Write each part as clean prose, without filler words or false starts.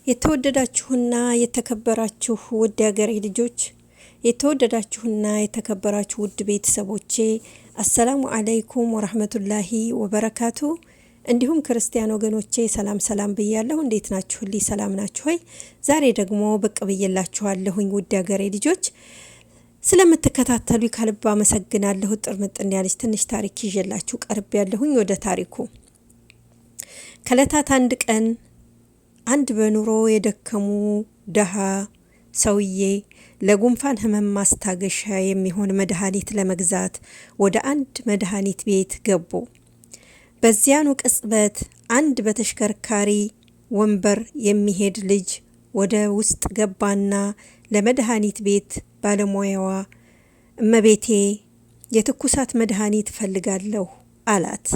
የተወደዳችሁና የተከበራችሁ ውድ የሀገሬ ልጆች፣ የተወደዳችሁና የተከበራችሁ ውድ ቤተሰቦቼ፣ አሰላሙ አለይኩም ወራህመቱላሂ ወበረካቱ። እንዲሁም ክርስቲያን ወገኖቼ ሰላም ሰላም ብያለሁ። እንዴት ናችሁልኝ? ሰላም ናችሁ ሆይ? ዛሬ ደግሞ ብቅ ብዬላችኋለሁኝ። ውድ የሀገሬ ልጆች፣ ስለምትከታተሉ ከልብ አመሰግናለሁ። ጥርምጥን ያለች ትንሽ ታሪክ ይዤላችሁ ቀርብ ያለሁኝ። ወደ ታሪኩ። ከእለታት አንድ ቀን አንድ በኑሮ የደከሙ ደሃ ሰውዬ ለጉንፋን ህመም ማስታገሻ የሚሆን መድኃኒት ለመግዛት ወደ አንድ መድኃኒት ቤት ገቡ። በዚያኑ ቅጽበት አንድ በተሽከርካሪ ወንበር የሚሄድ ልጅ ወደ ውስጥ ገባና ለመድኃኒት ቤት ባለሙያዋ "እመቤቴ፣ የትኩሳት መድኃኒት እፈልጋለሁ" አላት።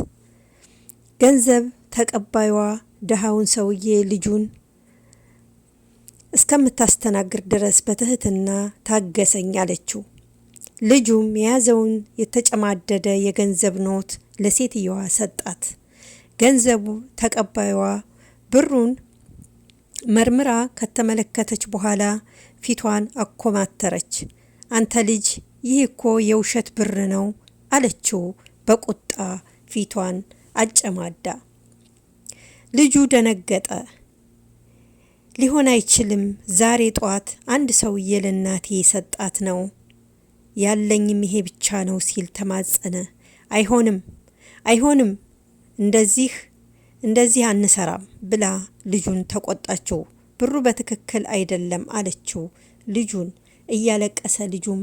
ገንዘብ ተቀባይዋ ድሃውን ሰውዬ ልጁን እስከምታስተናግድ ድረስ በትህትና "ታገሰኝ" አለችው። ልጁም የያዘውን የተጨማደደ የገንዘብ ኖት ለሴትየዋ ሰጣት። ገንዘቡ ተቀባይዋ ብሩን መርምራ ከተመለከተች በኋላ ፊቷን አኮማተረች። "አንተ ልጅ፣ ይህ እኮ የውሸት ብር ነው" አለችው በቁጣ ፊቷን አጨማዳ። ልጁ ደነገጠ። "ሊሆን አይችልም። ዛሬ ጧት አንድ ሰውዬ ለእናቴ የሰጣት ነው። ያለኝም ይሄ ብቻ ነው" ሲል ተማጸነ። "አይሆንም፣ አይሆንም፣ እንደዚህ አንሰራም" ብላ ልጁን ተቆጣችው። "ብሩ በትክክል አይደለም" አለችው ልጁን እያለቀሰ። ልጁም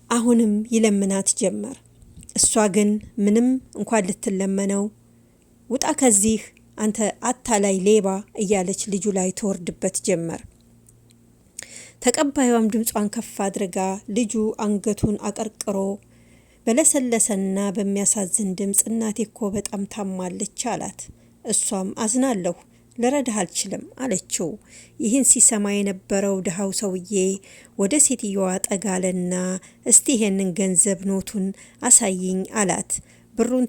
አሁንም ይለምናት ጀመር። እሷ ግን ምንም እንኳን ልትለመነው "ውጣ ከዚህ፣ አንተ አታላይ ሌባ" እያለች ልጁ ላይ ትወርድበት ጀመር። ተቀባዩም ድምጿን ከፍ አድርጋ ልጁ አንገቱን አቀርቅሮ በለሰለሰና በሚያሳዝን ድምፅ "እናቴ እኮ በጣም ታማለች" አላት። እሷም "አዝናለሁ፣ ልረዳህ አልችልም" አለችው። ይህን ሲሰማ የነበረው ድሃው ሰውዬ ወደ ሴትየዋ ጠጋ አለና "እስቲ ይሄንን ገንዘብ ኖቱን አሳይኝ" አላት። ብሩን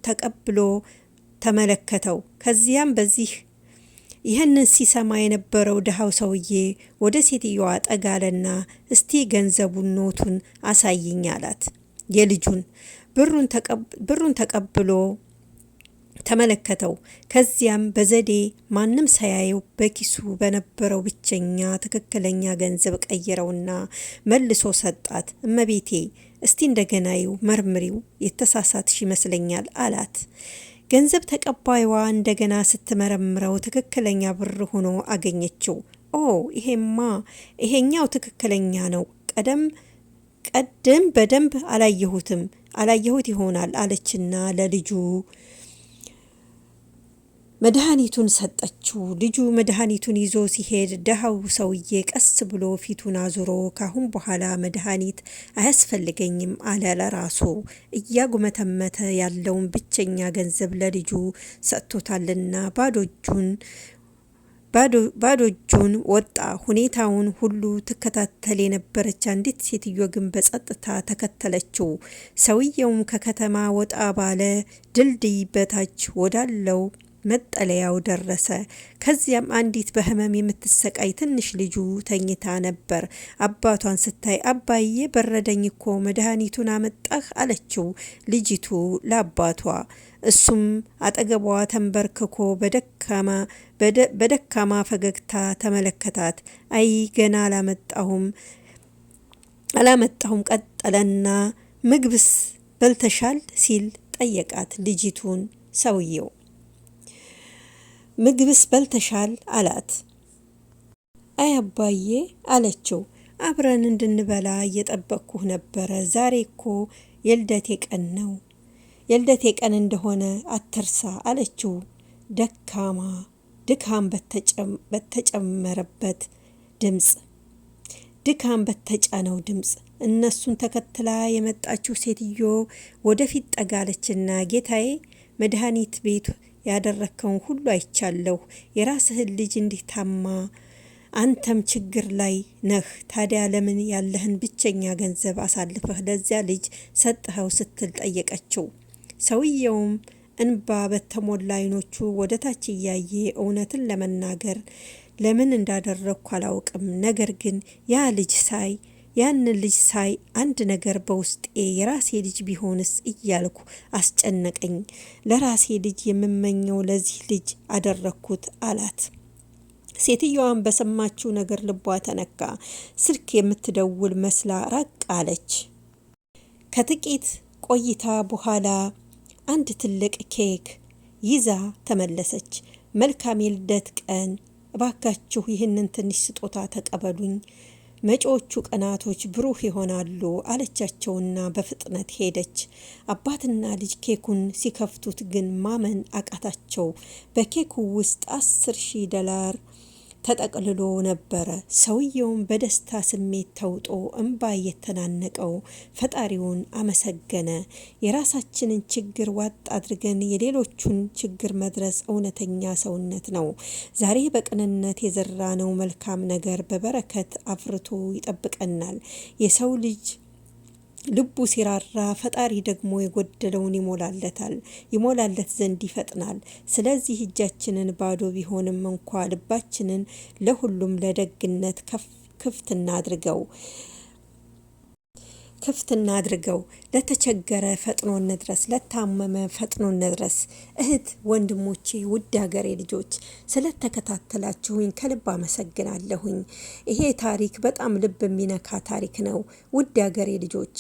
ተቀብሎ ተመለከተው። ከዚያም በዚህ ይህንን ሲሰማ የነበረው ድሃው ሰውዬ ወደ ሴትየዋ ጠጋ አለና "እስቲ ገንዘቡን ኖቱን አሳይኝ" አላት። የልጁን ብሩን ተቀብሎ ተመለከተው። ከዚያም በዘዴ ማንም ሳያየው በኪሱ በነበረው ብቸኛ ትክክለኛ ገንዘብ ቀይረውና መልሶ ሰጣት። "እመቤቴ፣ እስቲ እንደገና ይው፣ መርምሪው፣ የተሳሳትሽ ይመስለኛል" አላት። ገንዘብ ተቀባይዋ እንደገና ስትመረምረው ትክክለኛ ብር ሆኖ አገኘችው። "ኦ፣ ይሄማ ይሄኛው ትክክለኛ ነው። ቀደም ቀድም በደንብ አላየሁት ይሆናል" አለችና ለልጁ መድኃኒቱን ሰጠችው። ልጁ መድኃኒቱን ይዞ ሲሄድ ደሃው ሰውዬ ቀስ ብሎ ፊቱን አዙሮ "ካሁን በኋላ መድኃኒት አያስፈልገኝም" አለ ለራሱ እያጉመተመተ። ያለውን ብቸኛ ገንዘብ ለልጁ ሰጥቶታልና ባዶ እጁን ወጣ። ሁኔታውን ሁሉ ትከታተል የነበረች አንዲት ሴትዮ ግን በጸጥታ ተከተለችው። ሰውየውም ከከተማ ወጣ ባለ ድልድይ በታች ወዳለው መጠለያው ደረሰ። ከዚያም አንዲት በህመም የምትሰቃይ ትንሽ ልጁ ተኝታ ነበር። አባቷን ስታይ "አባዬ፣ በረደኝ እኮ፣ መድኃኒቱን አመጣህ?" አለችው ልጅቱ ለአባቷ። እሱም አጠገቧ ተንበርክኮ በደካማ ፈገግታ ተመለከታት። "አይ፣ ገና አላመጣሁም" ቀጠለና "ምግብስ በልተሻል?" ሲል ጠየቃት ልጅቱን ሰውየው። "ምግብስ በልተሻል?" አላት። "አይ አባዬ" አለችው። "አብረን እንድንበላ እየጠበቅኩህ ነበረ። ዛሬ እኮ የልደቴ ቀን ነው። የልደቴ ቀን እንደሆነ አትርሳ" አለችው። ደካማ ድካም በተጨመረበት ድምፅ፣ ድካም በተጫነው ድምፅ። እነሱን ተከትላ የመጣችው ሴትዮ ወደፊት ጠጋለችና "ጌታዬ፣ መድኃኒት ቤቱ ያደረግከውን ሁሉ አይቻለሁ። የራስህን ልጅ እንዲህ ታማ አንተም ችግር ላይ ነህ። ታዲያ ለምን ያለህን ብቸኛ ገንዘብ አሳልፈህ ለዚያ ልጅ ሰጥኸው?" ስትል ጠየቀችው። ሰውየውም እንባ በተሞላ አይኖቹ ወደ ታች እያየ እውነትን ለመናገር ለምን እንዳደረግኩ አላውቅም። ነገር ግን ያ ልጅ ሳይ ያንን ልጅ ሳይ አንድ ነገር በውስጤ የራሴ ልጅ ቢሆንስ እያልኩ አስጨነቀኝ። ለራሴ ልጅ የምመኘው ለዚህ ልጅ አደረግኩት አላት። ሴትየዋን በሰማችው ነገር ልቧ ተነካ። ስልክ የምትደውል መስላ ራቅ አለች። ከጥቂት ቆይታ በኋላ አንድ ትልቅ ኬክ ይዛ ተመለሰች። መልካም የልደት ቀን፣ እባካችሁ ይህንን ትንሽ ስጦታ ተቀበሉኝ፣ መጪዎቹ ቀናቶች ብሩህ ይሆናሉ አለቻቸውና በፍጥነት ሄደች። አባትና ልጅ ኬኩን ሲከፍቱት ግን ማመን አቃታቸው። በኬኩ ውስጥ 10,000 ዶላር ተጠቅልሎ ነበረ። ሰውየውም በደስታ ስሜት ተውጦ እንባ እየተናነቀው ፈጣሪውን አመሰገነ። የራሳችንን ችግር ዋጥ አድርገን የሌሎቹን ችግር መድረስ እውነተኛ ሰውነት ነው። ዛሬ በቅንነት የዘራነው መልካም ነገር በበረከት አፍርቶ ይጠብቀናል። የሰው ልጅ ልቡ ሲራራ ፈጣሪ ደግሞ የጎደለውን ይሞላለታል፣ ይሞላለት ዘንድ ይፈጥናል። ስለዚህ እጃችንን ባዶ ቢሆንም እንኳ ልባችንን ለሁሉም ለደግነት ክፍት እናድርገው ክፍት እናድርገው። ለተቸገረ ፈጥኖ እንድረስ፣ ለታመመ ፈጥኖ እንድረስ። እህት ወንድሞቼ፣ ውድ ሀገሬ ልጆች፣ ስለተከታተላችሁኝ ከልብ አመሰግናለሁኝ። ይሄ ታሪክ በጣም ልብ የሚነካ ታሪክ ነው። ውድ ሀገሬ ልጆች፣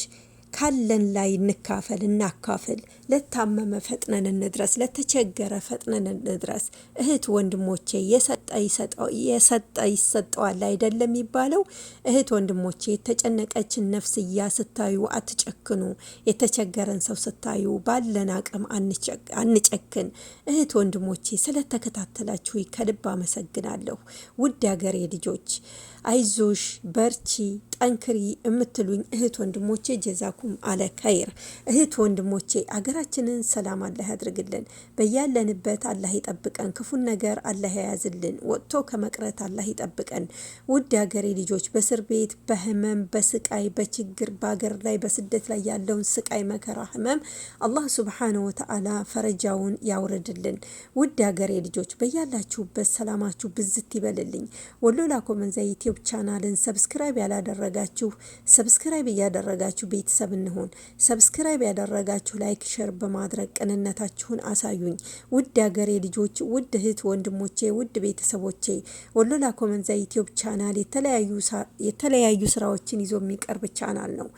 ካለን ላይ እንካፈል፣ እናካፍል። ለታመመ ፈጥነን እንድረስ፣ ለተቸገረ ፈጥነን እንድረስ። እህት ወንድሞቼ፣ የሰጠ ይሰጠዋል አይደለም የሚባለው? እህት ወንድሞቼ፣ የተጨነቀችን ነፍስያ ስታዩ አትጨክኑ። የተቸገረን ሰው ስታዩ ባለን አቅም አንጨክን። እህት ወንድሞቼ፣ ስለተከታተላችሁ ከልብ አመሰግናለሁ። ውድ ሀገሬ ልጆች፣ አይዞሽ፣ በርቺ፣ ጠንክሪ የምትሉኝ እህት ወንድሞቼ ጀዛኩም አለ ከይር። እህት ወንድሞቼ፣ አገራችንን ሰላም አላህ ያድርግልን። በያለንበት አላህ ይጠብቀን። ክፉን ነገር አላህ ያያዝልን። ወጥቶ ከመቅረት አላህ ይጠብቀን። ውድ ሀገሬ ልጆች፣ በእስር ቤት በህመም በስቃይ በችግር በሀገር ላይ በስደት ላይ ያለውን ስቃይ መከራ ህመም አላህ ሱብሓነሁ ወተዓላ ፈረጃውን ያውርድልን። ውድ ሀገሬ ልጆች፣ በያላችሁበት ሰላማችሁ ብዝት ይበልልኝ። ወሎ ላኮ መንዛ YouTube channel ን subscribe ያላደረጋችሁ subscribe እያደረጋችሁ ቤተሰብ እንሆን። Subscribe ያደረጋችሁ like፣ share በማድረግ ቅንነታችሁን አሳዩኝ። ውድ ሀገሬ ልጆች፣ ውድ እህት ወንድሞቼ፣ ውድ ቤተሰቦቼ፣ ወሎ ላኮ መንዛ YouTube channel የተለያዩ ስራዎችን ይዞ የሚቀርብ ቻናል ነው።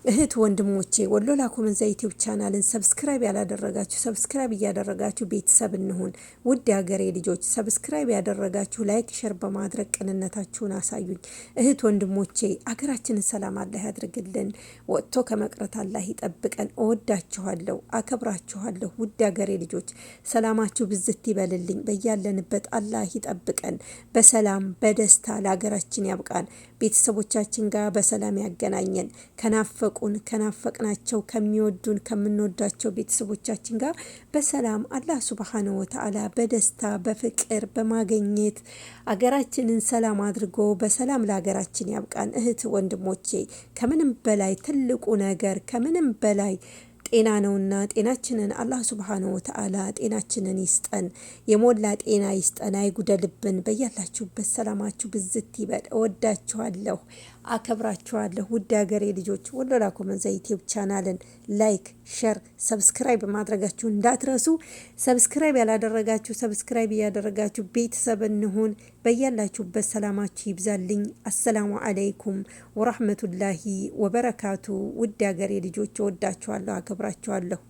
እህት ወንድሞቼ፣ ወሎ ላኮ መንዛ YouTube channel ን subscribe ያላደረጋችሁ subscribe እያደረጋችሁ ቤተሰብ እንሁን። ውድ የሀገሬ ልጆች፣ subscribe ያደረጋችሁ like፣ share በማድረግ ቅንነታችሁን አሳዩኝ። እህት ወንድሞቼ፣ አገራችንን ሰላም አላህ ያድርግልን። ወጥቶ ከመቅረት አላህ ይጠብቀን። እወዳችኋለሁ፣ አከብራችኋለሁ። ውድ የሀገሬ ልጆች፣ ሰላማችሁ ብዝት ይበልልኝ። በያለንበት አላህ ይጠብቀን። በሰላም በደስታ ለሀገራችን ያብቃን። ቤተሰቦቻችን ጋር በሰላም ያገናኘን። ከናፈቁን ከናፈቅናቸው፣ ከሚወዱን ከምንወዳቸው ቤተሰቦቻችን ጋር በሰላም አላህ ሱብሓነሁ ወተዓላ በደስታ በፍቅር በማገኘት አገራችንን ሰላም አድርጎ በሰላም ለሀገራችን ያብቃን። እህት ወንድሞቼ፣ ከምንም በላይ ትልቁ ነገር ከምንም በላይ ጤና ነውና ጤናችንን አላህ ሱብሓነሁ ወተዓላ ጤናችንን ይስጠን፣ የሞላ ጤና ይስጠን፣ አይጉደልብን። በያላችሁበት ሰላማችሁ ብዝት ይበል። እወዳችኋለሁ፣ አከብራችኋለሁ። ውድ ሀገሬ ልጆች፣ ወሎ ላኮ መንዛ YouTube channel ን like፣ share፣ subscribe ማድረጋችሁ እንዳትረሱ። Subscribe ያላደረጋችሁ subscribe እያደረጋችሁ ቤተሰብ እንሁን። በያላችሁበት ሰላማችሁ ይብዛልኝ። አሰላሙ አለይኩም ወራህመቱላሂ ወበረካቱ። ውድ ሀገሬ ልጆች፣ እወዳችኋለሁ፣ አከብራችኋለሁ።